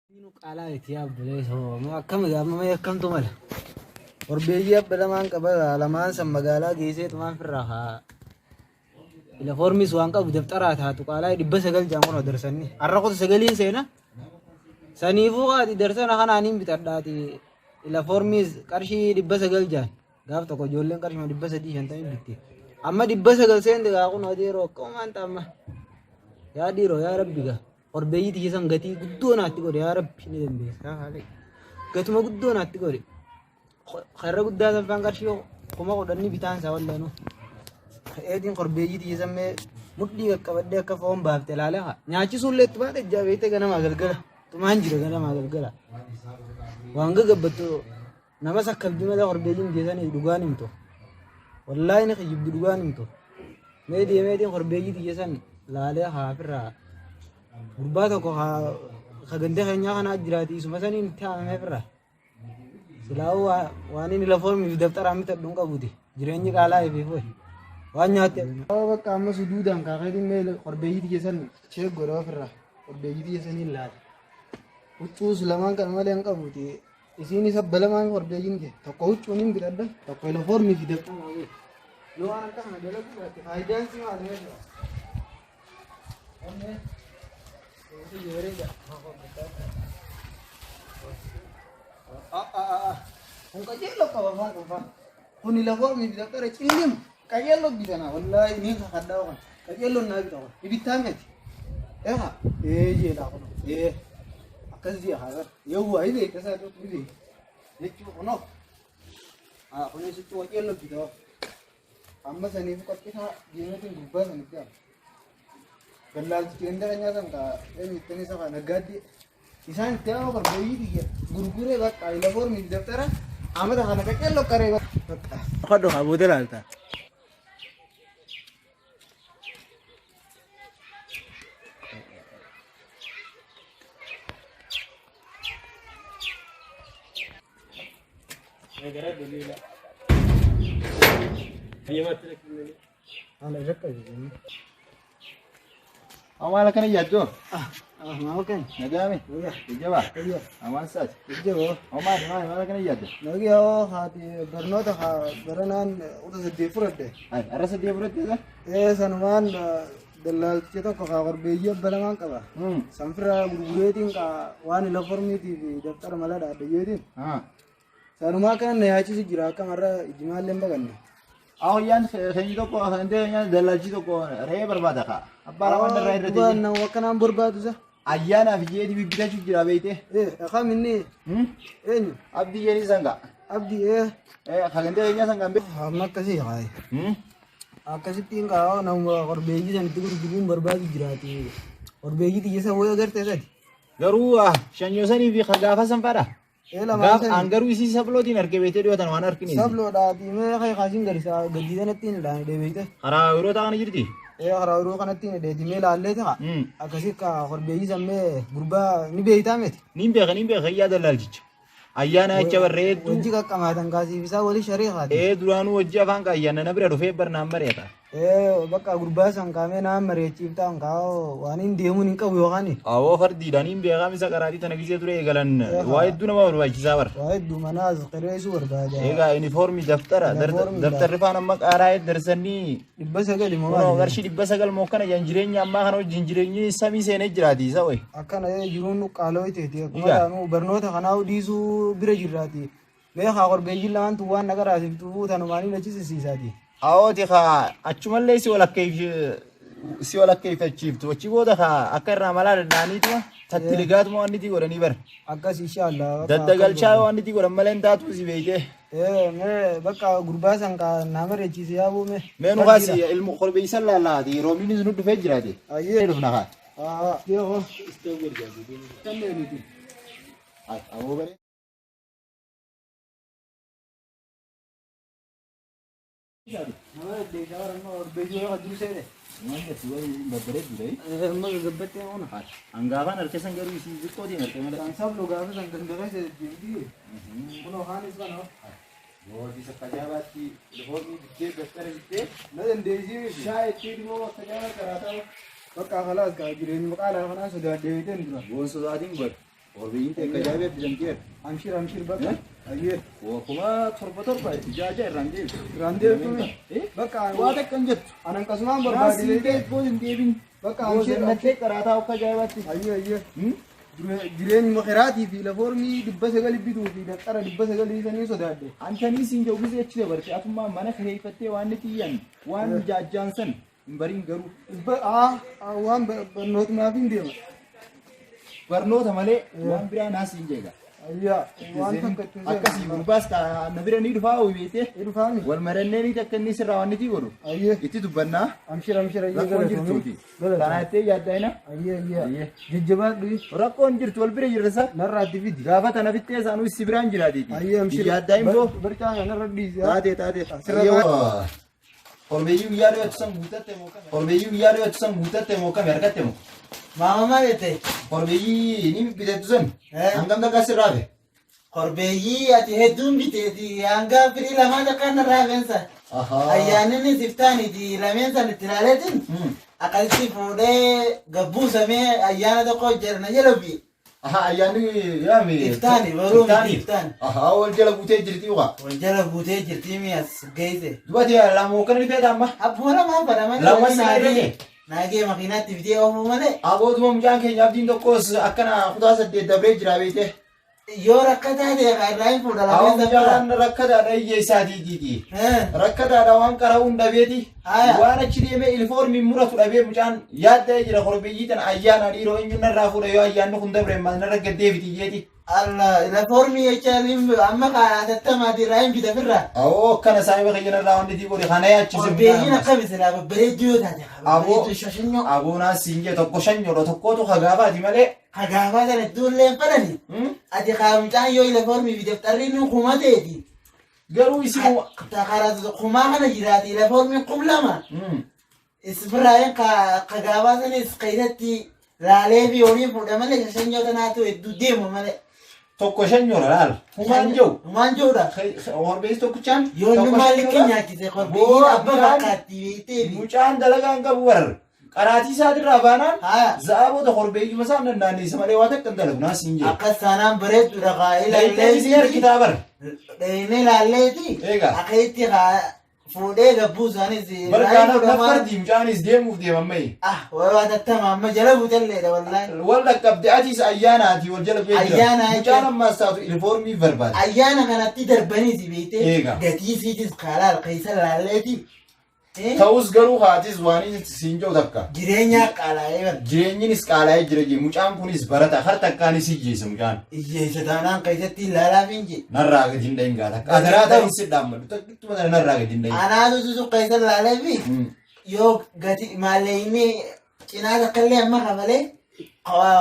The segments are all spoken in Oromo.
Diinu qaalaa itti yaabbulee akkam gaafamee akkamtu mala. Korbeeyyii abba lamaan qaba lamaan san magaalaa geessee tumaan firraa haa. Ilafoormis waan qabu dabtaraa taatu qaalaa 900 jaan kun darsanni. Har'a kutu sagaliin seena. Saniifuu haati darsana kanaan hin bitadhaati. Ilafoormis qarshii 900 jaan. Gaaf tokko ijoolleen qarshii 350 bitti. Amma 900 seente gaa kun adeeroo akkamumaan ta'amma. Yaa dhiiroo yaa rabbi gaa. Korbeeyyii tiyya san gatii guddoo naatti godhe yaa rabbi ni dandeessa haale. Gatuma guddoo naatti godhe. Karra guddaa sanfaan qarshii 10,000 bitaan isaa wallaanuu. Eetiin korbeeyyii tiyya san mee mudhii qaqqabadhee akka foon baafte ilaalee haa. Nyaachisuullee itti baadhe ijaa beekte ganamaa galgala. Tumaan jira ganamaa galgala. Waan gagabbattu Namas akkabdi malee korbeeyyiin geessanii dhugaan himtu. Wallaahi ni kijibdi dhugaan himtu. Mee deemeetiin korbeeyyii tiyya san laalee haafirraa gurbaa tokko ka ganda keenyaa kanaa jiraati isuma saniin itti haamamee firraa. Silaa'uu waan inni lafoormii fi dabtaraan bitadhu hin qabuuti. Jireenyi qaalaa eebiif ho'i. Waan nyaatte. Bakka amma suduudaan kaakeetiin mee korbeeyyii tiyya san cheek godha ofirraa. Korbeeyyii tiyya saniin laale. Huccuus lamaan kana malee hin qabuuti. Isiin isa balamaan korbeeyyiin kee tokko huccuun hin bitadha tokko uniformii fi dabtara naa godhi. Yoo waan akka kana dalaguu baatte faayidaan si maali jechuudha. Onnee bareeda. Kun qajeeloo qaba foon kun faa. Kun uniformii fi dabtara cillim qajeeloo bitana wallaahi ni kakadhaa kun qajeeloo naa bita kun ibittaa miti. Eha ee jeedhaa kun ee akkas jee haa Yawwa ni beekta isaa tokko ni beekta. Jechuu kunoo. Haa kunis huccuu qaceelloo bitaa. Amma saniif qophisaa deemuutiin gubbaa sanitti hafa. Dallaaltichi ganda keenyaa san kaa eenyuttanii isa kaa naggaaddi. Isaan itti hafa korbeeyyii biyya gurguree bakka ilafoormii fi dabtara amata kana qaceelloo qaree bakka. Kadhu haa booda laalta. Amaala kana yaaddoo? Maal kan? Nagaame? Jajjabaa? Amaan saati? Jajjaboo. Omaati maali maala kana yaadda? Nagiyoo haati barnoota haa baranaan uta saddeet fudhadhe. Ay, arra sadii fudhatte isa? Ee sanumaan dallaalticha tokko kaa korbeeyyii abba lamaan qaba. Sanfirraa gurgureetiin kaa waan ilaformiitii fi dabtara mala dhaadhayyeetiin. Sanumaa kana na yaachisu jira akka marra ijimaallee hin baqanne. Ahoyyaan sanyii tokko kan ta'e dallaalchi tokko re'ee barbaada kaa. Abbaa lamaan irraa irra Dhugaan nama akkanaan barbaadu isa. Ayyaanaaf jeeti bibbitachuu jira beeyte. Ee kam inni eenyu? Abdii jedhii sangaa. Abdii ee. Kan ta'e keenyaa sangaan beeku. Amma akkasii haa. Akkasittiin kaa nama korbeeyyii sanitti gurguruun barbaadu jiraati. Korbeeyyii xiyya isa wayii agartee sadi. Garuu shanyoo sanii fi gaafa san fadha. Ee lamaan Gaaf sani. an garuu isii sablootiin arge beektee dhiyootan waan argine. Sabloodhaa fi mee kee kaasiin gadi isaa gadi sanatti hin dhaane deebiite. Karaa yeroo ta'an jirti. Ee karaa yeroo kanatti hin dheeti mee laallee ta'a. Akkasii ka korbeeyyii sammee gurbaa ni beeytaa miti. Niin beeka niin beeka yaa dallaalchicha. Ayyaana acha barreeddu. Wajji qaqqamaatan kaasiif isaa wali sharii kaati. Ee duraanuu wajji afaan ka ayyaana na bira dhufee barnaan mari'ata. Ee bakka gurbaa san kaamee naan mari'achiiftaan kaa waan hin deemuun hin qabu yookaan. Awoo fardiidhaan hin beekaa misa qaraatii tana gisee ture eegalan waa hedduu nama barbaachisaa bara. Waa hedduu manaas qireessuu barbaada. Egaa yuunifoormii daftara Yuunifoormii daftarri faan amma qaaraa darsanii 900 moo kunoo maali? qarshii 900 moo kana jaan jireenya ammaa kana wajjin jireenyi samii seenee jiraati isa wayi. Akkana ee jiruun nu qaaloo iteeti akkuma Egaa. taanu barnoota kanaa dhiisuu bira jirraati. Mee haa korbeeyyiin lamaan tun waan na qaraasiftuu tanumaanii na chisisiisaati. Awooti kaa achumallee si walakkeeffachiiftu achi booda kaa akka irraa malaa danda'aniituma tattiligaatuma waan itti godhanii bara. Akkas inshallah. Daddagalchaa waan itti godhan malee hin taatu si beeytee. Ee mee bakka gurbaa san kaa naa mari'achiise yaabuu mee. Mee nu kaasi ilmu korbeeysan laallaati roobnis nu dhufee jiraati. Ayyee. Dhufna kaa. Haa. Yoo. Ay, ammoo bare. Amma gagabbattee ona. Hangaafaan harka san garuu isii xiqqootiin harka malee. Kan sablu gaafa san ganda keessa deddeebi'ee. Kunoo haanis kana. Boodis akka ajaa'ibaatti ilfoonni bittee daftara bittee Na dandeessii miti. shaayii itti immoo akka ajaa'ibaa karaa ta'u. Bakka khalaas kaa jireenya qaalaa kanaa sodaadhee beekteen dura. Boon sodaatiin bar. Korbeeyyiin ta'e akka ajaa'ibaa bitamteera. Amshir amshir bakka. Ayyee. 7,000 ijaaja irraan deebisu. Irraan deebitu. Bakka Waa takka hin jettu. anan qasumaan barbaade Naasii beekte. boos hin deebin. Bakka Boos amshir innattee qaraataa akka ajaa'ibaatti. Ayyee ayyee. Jireenyuma kiraatii fi lafoormii 900 bituu fi daftara 900 sanii sodaadhe. Antanii siin jedhu gisee achi dabarte atummaa mana kireeffattee waan ni xiyyan waan jaajjaan san hin bariin garuu Waan barnootumaaf hin deema. barnoota malee waan biraa naas hin jeega. Ayyaa waan takka ittiin Akkasii gurbaas na bira ni dhufaa beetee Dhufaami. wal marannee ni takka inni sirraa waan ni godhu Ayyee. itti dubbannaa Amshir amshir ayyee rakkoon jirtuuti. Kana jettee yaaddaa Ayyee ayyee. Jajjabaadhu. Rakkoon jirtu wal bira jirra sa Narraatti fidi. gaafa tana fittee isaanuu si biraan jiraatiiti. Ayyee amshir. Yaaddaa hin boo. Barcaa narra dhiisi. Taatee taatee. Sirra Korbeeyyii guyyaa dhiyootti san guutatte moo kame? Korbeeyyii guyyaa dhiyootti san guutatte moo kame argatte moo? Maama maal jette? Korbeeyyii ni bitattu san hangam takka sirraa hafe? Korbeeyyii ati hedduun biteeti hanga firii lamaa takka narraa hafeensa. Ayyaanni siftaaniti lameen san itti ilaaleetiin akkasitti fuudhee gabbuusamee ayyaana tokko jedhana jala bi. Aha ayyaanni yaame. Iftaani baruu miti iftaani. Aha wal jala guutee jirti uga. Wal jala guutee jirti mi'as geesse. Dubati lamoo kana ni feeta amma. Abbuma lamaan fadha malee. Lama siree dhaqe. Naagee makiinaatti bitee oofuu malee. Abootuma mucaan keenya abdiin tokkos akkana kutaa 8 dabree jira beekte. Yoo rakkataa ta'e irraa hin fuudha Awwa lameen san mucaan rakkataadha iyya isaatiitiiti. Rakkataadha waan qara'uun dhabeeti. Waan achi deemee ilfoormiin muratu dhabee mucaan yaadda'ee jira korbeeyyii tana ayyaana dhiiroo eenyuun narraa fuudha yoo ayyaanni kun dabre narra gaddeebiti iyyeeti. Allah lafoormii jechaan amma kaatattamaati irraa hin bitafirra. Awoo akkana saayiba kiyya narraa wanti tii godhe kana yaachise. Korbeeyyiin akkami silaa babbareedduu yoo taate Aboo babbareedduu shashanyoo. aboonaa siin jee tokko shanyoodha tokkootu hagaafaati malee. Hagaafaa sana iddoollee hin fadhani. Ati mucaan yoo lafoormii fi daftarri nu kuma ta'eeti. Garuu isin Kumaa kana jiraati lafoormiin 2000. Isbiraayeen kagaafaa sanis keessatti laalee fi horii fuudha malee shashanyoo tanaatu hedduu deemu malee. Tokko shanyoodha laal. Humaan jiru. Humaan jirudha. Korbeessi tokkichaan. Yoo inni maal likkii nyaachise korbeeyyiin abbaa fakkaatti beektee. Mucaan dalagaan qabu warra. Qaraatii isaatirraa baanaan za'aa booda korbeeyyuma isaan dandaanneessa malee waa takka hin dalagu naas hin jiru. Akkas taanaan bareedduudha kaa ilaallee. Isii harkitaa bara. Dheenee ilaalleeti. Egaa. Akka itti kaa fuudhee gabbuu isaanis. Bargaana naffardi mucaanis deemuuf deema ammayyi. Ah waa tattama amma jala buutelleedha wallaahi. Wal dhaqqabde atis ayyaanaati wal jala bu'ee jira. Ayyaana Mucaan ammaas taatu ilfoormii barbaade. Ayyaana kanatti darbaniiti beektee. Eega. Gatii isiitis kaalaal keessa laalleeti. Ta'us garuu haatis waan siin jiru takka. Jireenya qaalaa'ee bara. Jireenyinis qaalaa'ee jira jee mucaan kunis barata har takkaanis ijjeessa mucaan. Ijjeessa taanaan keessatti ilaalaaf hin jee. Narraa gadi hin dhahin gaata. Adaraa ta'in si dhaammadhu takkittuma tana narraa gadi hin dhahin. Anaatu susu keessa ilaalee fi yoo gati maallee inni cinaa takkallee amma kafalee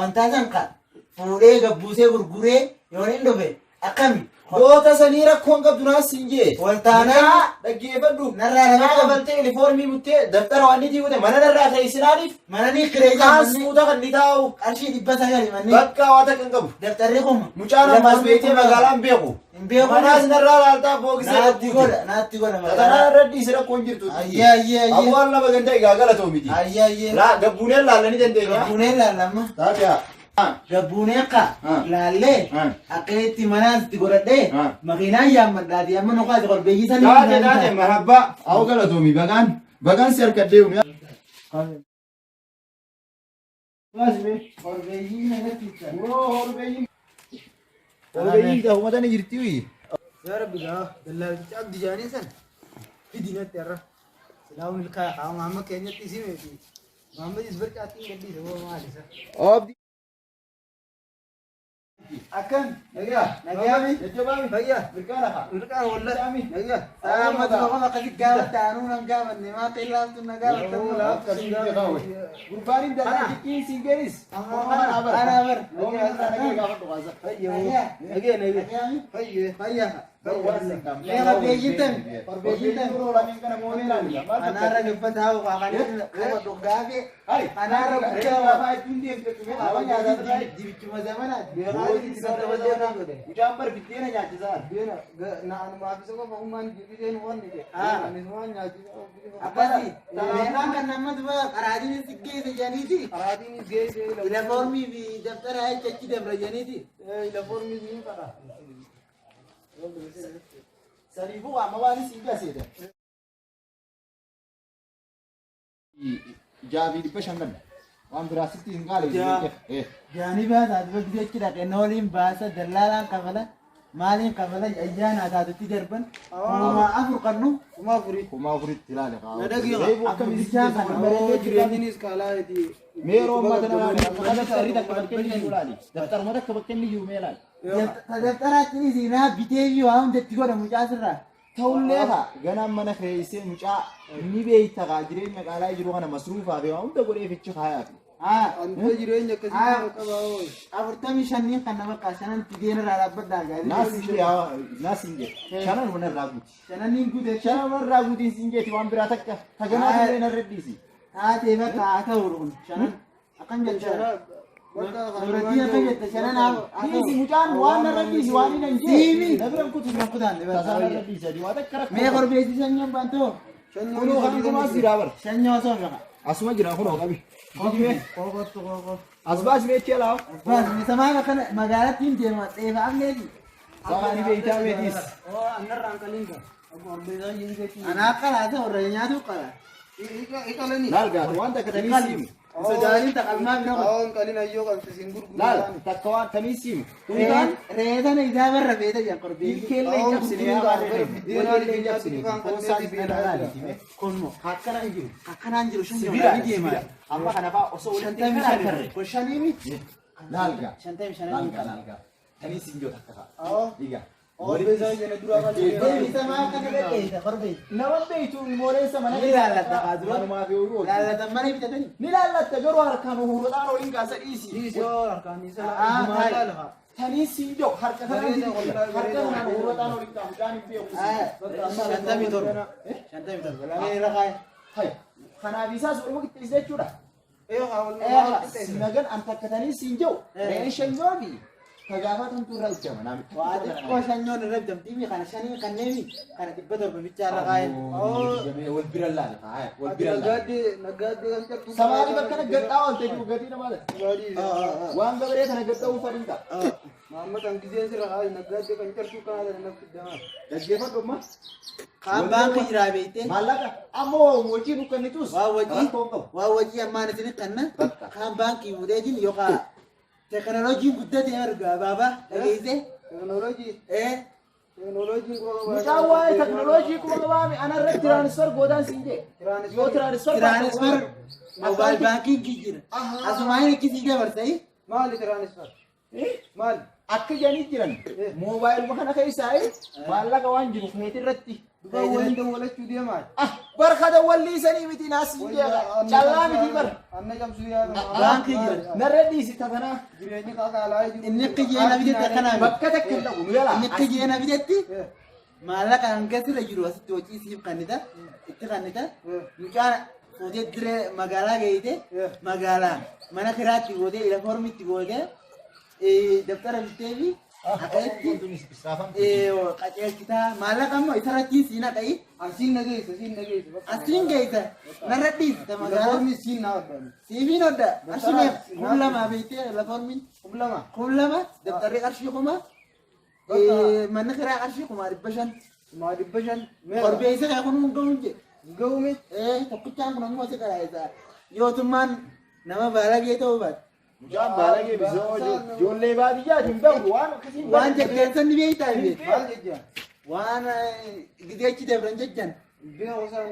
wantaa san ka fuudhee gabbuusee gurguree yoo hin dhufe akkami. Goota sanii rakkoon qabdu naas hin jee. Waltaanaa dhaggeeffadhu. Narraa lama qabattee ilifoormii buttee daftara waan ni godhe mana narraa kireessinaaniif. Mana ni kireessaa. Kaas fuuta kan ni taa'u. Qarshii 900 manni. Bakka waa takka hin qabu. Daftarri kuma. Mucaan ammaas beektee magaalaan beeku. Hin beeku. Manaas narraa laaltaa boogisee. Naatti godha naatti godha Tatanaa irra dhiisi rakkoon jirtu. Ayyee ayyee ayyee. Awwaal lama ganda egaa galatoo miti. Ayyee ayyee. Laa gabbuuneen laallanii dandeenya. Gabbuuneen laallamma. Taatee. Gabbuunee akka laallee akka itti manaas itti godhadhee makiinaan yaammadhaati amma nu kaase korbeeyyii sanii. Taate taate marabbaa awwa galatoomi bagaan bagaan si harkadhee uumi. Korbeeyyii nagatti. Korbeeyyii. Korbeeyyii gaafuma tana jirti uyi. Yaa Rabbi gaa dallaalticha abdi jaanii san fidinatti har'a. Silaa milkaa'e haa maamma keenyatti isimeeti. Maammadis barcaatti hin gadhiise hoo maal isa. Abdi. Akkam. Nagaa. Nagaami. Jajjabaami. Fayyaa. Mirqaana haa. Mirqaana wallahi. Nagaa. Amma Amma akkasi gaafatte anuu nan gaafanne maa xillaaftu na gaafatte. Gurbaan hin dallaaltichi siin geenis. Ana bar. Nagee gaafadhu kaasa. Nagee nagee. Fayyee. Fayyaa. Mee korbeeyyiin tami? Korbeeyyiin tami? Kanaarra gabbataa hoo kana dhugaafee kanaarra guddaa dibichuma zamanaati. Mucaan bar biddeena nyaachisaa. Akkasi meeqaan kan nama duba qaraatiin si geesse jedhaniiti. Ilafoormii fi dabtara achi achi dabra jedhaniiti. Saniifuu amma waan isin gaseedha. 6500 ganna. Waan biraa sitti hin qaale. Jaanii baasaa duba gisee achi dhaqee nooliin baasa dallaalaan kafala maaliin kafala ayyaana taatutti darban 4000 kannu 4000. 4000tti ilaale. Afur kana Oo jireenyinis qaala'eeti. Mee yeroo ammaa tana ilaali. Amma daftarri takka bakka inni jiru ilaali. Daftaruma takka bakka inni jiru mee ilaali. Dabtaraatti isinaa bitee fi waa hundatti godha mucaa sirraa. Ta'ullee kaa ganaan mana keessee mucaa ni beekta kaa jireenya qaalaa jiru kana masruufaa fi waa hunda godhee fichi kaayaa fi. Anta jireenya akkasii qaba oo. 45niin kan nama qaa shanan fideen irraa dhaabbadhaa gaarii. Naas hin jedhe. Shanan mana irraa guuti. Shananiin guute Shanan mana irraa guutiin siin jeeti waan biraa takka taganaa illee narra dhiisi. Taatee bakka haa ta'u kun shanan akkam jetta. Nuraddiin akkam jetta shanan haa ta'u. Dhiisi mucaan waan narra dhiisi waan hin jee. Siimi. Na bira kutu. Na kutaan Tasaa narra dhiisi adii waa takka rakkoo. Mee korbeessi sanyoon baantoo. Kunoo kan kumaas jira bara. Sanyoo osoo beeka. Asuma jira kunoo qabi. Qoqottu qoqottu. As baas meetti alaa. Baas misamaa kana magaalatti hin deema xeefa amneeti. Saani beektaa meetiis. Oo annarraan qaliin gaa. Anaa qalaa ta'u irra nyaatu qalaa. Iqalani. Laal gaata waan takka tanii siimu. Isa jaaliin taqalmaa bira qofa. Awon qalin ayyoo qabsiisin gurguru. Laal takka waan tanii siimu. Tunitaan Reetana isaa barra feeta jedhan korbeessi. ilkeellee hin cabsine yaa waan ilkeellee hin cabsine. Foonsaan isaan Kunmoo Akkana hin jiru. akkanaan jiru shan Sibira ni deema. sibira. Amma kana fa'aa osoo walitti 55. Kun shaniimi. Laal gaa. 55 Laal ni gaa qaba. laal gaa. Tanii siin jiru takka fa'a. Awon. Dhiigaa. Korbeessaa jene dura Deebisa maa akkana dhaqeessa korbeessi. Nama beektu ilmooleessa mana Ni laallatta kaa dura. Manumaa fi ooyiruu. Laallatan mana bitatanii. Ni laallatta garuu harkaan uhuruudhaan oliin kaasa dhiisi. Tanii siin jiru harka kanaan jiru. Harka kanaan uhuruudhaan oliin kaasu mucaan hin beeku. 57. 57. Lameen irra kaaya. Hai. Kanaaf isaas waluma qixxeessa jechuudha. Nagan an takka tanii siin jiru re'een shanyoo fi tagaafaa tantu irraa hojjama naamicha. Waa xiqqoo shanyoon irra bitamtiimi kana shanii kanneemi kana 700 bichaa irra kaaya. Wal bira laale haaya wal bira laale. Naggaadde kan cabsu. Samaanii bakka na gadhaa oolte jiru gatii namaa laata. Waan gabaree kana gadhaa'uu fadhiin ta'a. Maamma kan giseen sirra haa naggaadde kan cabsu kana nafti damaa. Dhaggeeffadhu amma. Kaan baankii jiraa beektee. Maallaqa ammoo wajjin ukkannitus. Waa wajjin Rakkoo hin qabu. waa wajjin ammaan isin kanna kaan baankii fuudheetiin yookaan teknooloojiin guddate erga baaba dhageessee. Teknooloojii. Ee Teknooloojiin quba qabaa. Mucaan waa'ee teknooloojii quba qabaame anarra tiraanisfar goodaan siin jee. Yoo tiraanisfar tiraanisfar moobaayil baankiin jira. Asumaan akkasii dabarsee. Maali tiraanisfar? Maali? Akka jedhanii jiran moobaayiluma kana keessaa maallaqa waan jiru feeti irratti. Duba waliin dawwalachuu deemaa. Ah barka dawwalliisanii miti naas hin jeeqa. Callaa miti bar. Anna cabsuu yaada. Baankii jira. Narra dhiisi tatanaa. Jireenyi qaqaalaa jiru. Inni qiyyeena bitetti akkanaa miti. Bakka takka hin dhaqu nu yala. Inni qiyyeena bitetti maallaqa hanga sirra jiru asitti hojii siif kannita itti kannita mucaan fuutee diree magaalaa geeyite magaalaa mana kiraatti gootee ilafoormitti gootee dabtara bittee fi akkasitti qaceelchitaa maallaqa immoo isarratti siin naqa'i Asiin nageessa, asiin nageessa. asiin geeyita narra dhiista magaalaa Lafoormi siin naa hodhaani. siifiin hodha qarshii meeqa 2000 beektee lafoormiin 2000. 2000 dabtarri qarshii 1000 manni kiraa qarshii 500,000. 500,000. Korbeessa kan kun hin ga'uun jedhe. Ga'ume. Tokkichaan kun ammoo si qaraayisa. Yootummaan nama baalagee ta'uu baate. Mucaan baalagee bisoo ijoollee baadiyyaati hin beeku waan akkasii. Waan jajjansan ni beektaa beektu. Maal jejjaa? Waan gideechi dabran jajjan. Beeku isaan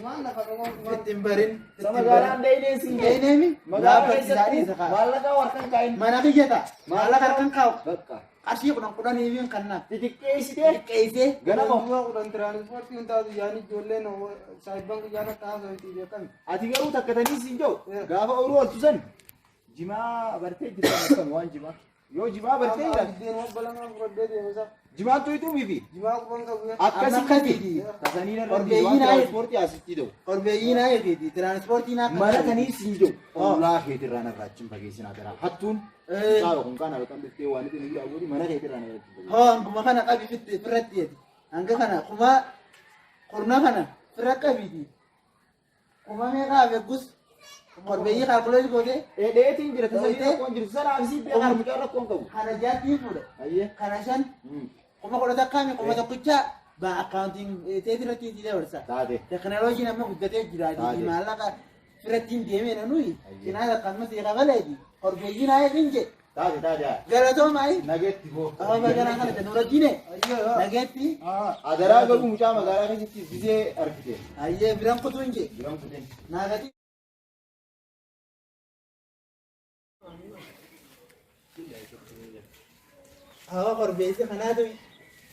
maal lafa qabu. Ittiin barin. Sa magaalaan dheedhee siin jee. Dheedheemi. Magaalaa keessatti maallaqa harkaan kaa'in. Mana kiyyata. Maallaqa harkaan kaa'u. Bakka. Qarshii kudhan kudhanii fi kannaaf. Xixiqqeessitee. Xixiqqeessee. Ganama. Duba kudhan tiraanispoortii hin taatu yaani ijoolleen saayibban guyyaa takka haasawiti beekami. Ati garuu takka tanii siin jiru gaafa ooyiruu oltu san jimaa bartee jirta akkam waan jimaa. Yoo jimaa bartee jiraate Biddeen obbo lamaa fudhadhee deemsa. Jimaattu ituu fi Jimaa quban qabu. akkasitti tasanii narra Korbeeyyiin waan haa- tiraanspoortii asitti ta'u. Korbeeyyiin haa eegeeti. Tiraanspoortiin akka Mana kanii siin jiru. Ollaa keetirraa narraa achi hin fageessinaa jira. Hattuun saaba kun kaan halkan dhuftee waan itti nu godhi mana keetirraa narraa achi hin fageessinaa. Hoo hanguma kana qabi fitte firratti jedhi. Hanga kana kuma kurna kana firra qabiiti. Kuma meeqa hafe gus korbeeyyii kaalkuleet gootee Dheetiin jira tasanii rakkoon jiru sanaaf sii beekaa mucaan rakkoon qabu. kana jaattiin fuudha. Ayyee. Kana shan kuma kudha takkaami kuma tokkicha ba akkaawuntiin teet irratti itti dabarsa. Taate. Teknooloojiin amma guddatee jira. Taate. Maallaqa firattiin deemee nanuyi. Cinaa akkasumas qabaleeti. Korbeeyyiin haa eegin jedhe. Taate taate. Galatoomaa. Nageetti boo. Amma baganaa kana nuurajjine. Nageetti. Adaraa garuu mucaa magaalaa keessatti bisee argite. Ayyee biran kutuun jedhe. Biran kuteen. Naagati. Hawa korbeessi kanaatu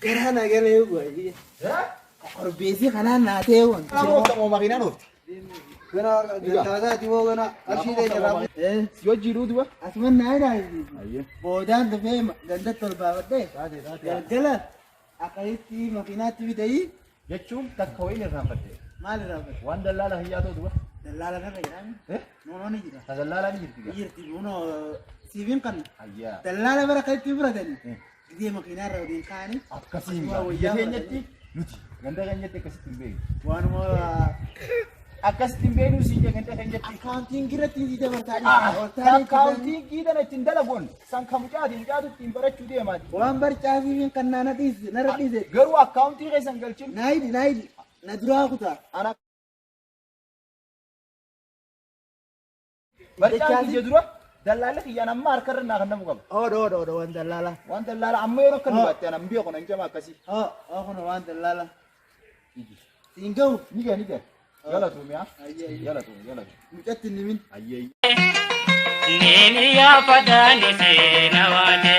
garaa nagalee guwaayee. Korbeessi kanaan naatee waan. Nama oofta moo makiinaan oofta? Gana gantaasaati moo gana qarshiilee jalaa. Si hojii duuba? Asuma naa ilaalu. Ayyee. Boodaan dhufee gandatti ol baafadhee. Taate taate. Galgala akkasitti makiinaatti bitayii Jechuun takka wayiin irraanfatte. maal irraa fudhate? Waan dallaala hiyyaa ta'u duba. Dallaala narra jedhame. Noonoo ni jira. Ta dallaalaa ni jirti gaa. Jirti bunoo siifiin kan Ayyaa. dallaala bara akkasitti fudhatanii. Gidee makiinaa irra waliin kaa'anii. Akkasiin gaa. Biyya keenyatti nuti ganda keenyatti akkasitti hin beeknu. Waanuma Akkasitti hin beeknu siin ganda keenyatti. akkaawuntiin irratti ni dabartaa. Akkaawuntiin giidana ittiin dalagoon san ka mucaati mucaatu ittiin barachuu deemaati. Waan barcaa siifiin kan naana dhiise narra dhiise. Garuu akkaawuntii keessan galchin. Naayidi naayidi na duraa kutaa. Ana Barcaan kiyya dura dallaalli kiyyaan amma harkarra naa kan namu qaba. Oodho oodho oodho waan dallaala. Waan dallaala amma yeroo akka nu baatte anaan beeku nan jama akkasii. Oo oo kun waan dallaala. Siin ga'u Ni gaa ni gaa. Galatuumi haa. Ayyee, ayyee. Galatuumi galatuumi. mucatti hin himin. Ayyee. Nini ya fadani sena wale.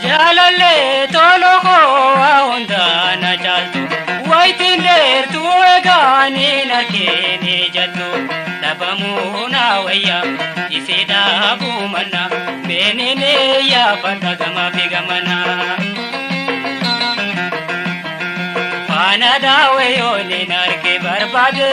Jalalle tolo ko hunda na chaltu waitin dertu egaani narkeeni jattu dhabamu na wayya isi dhabu manna menene ya fata gama fi gamana faana daawe yooni narke barbaade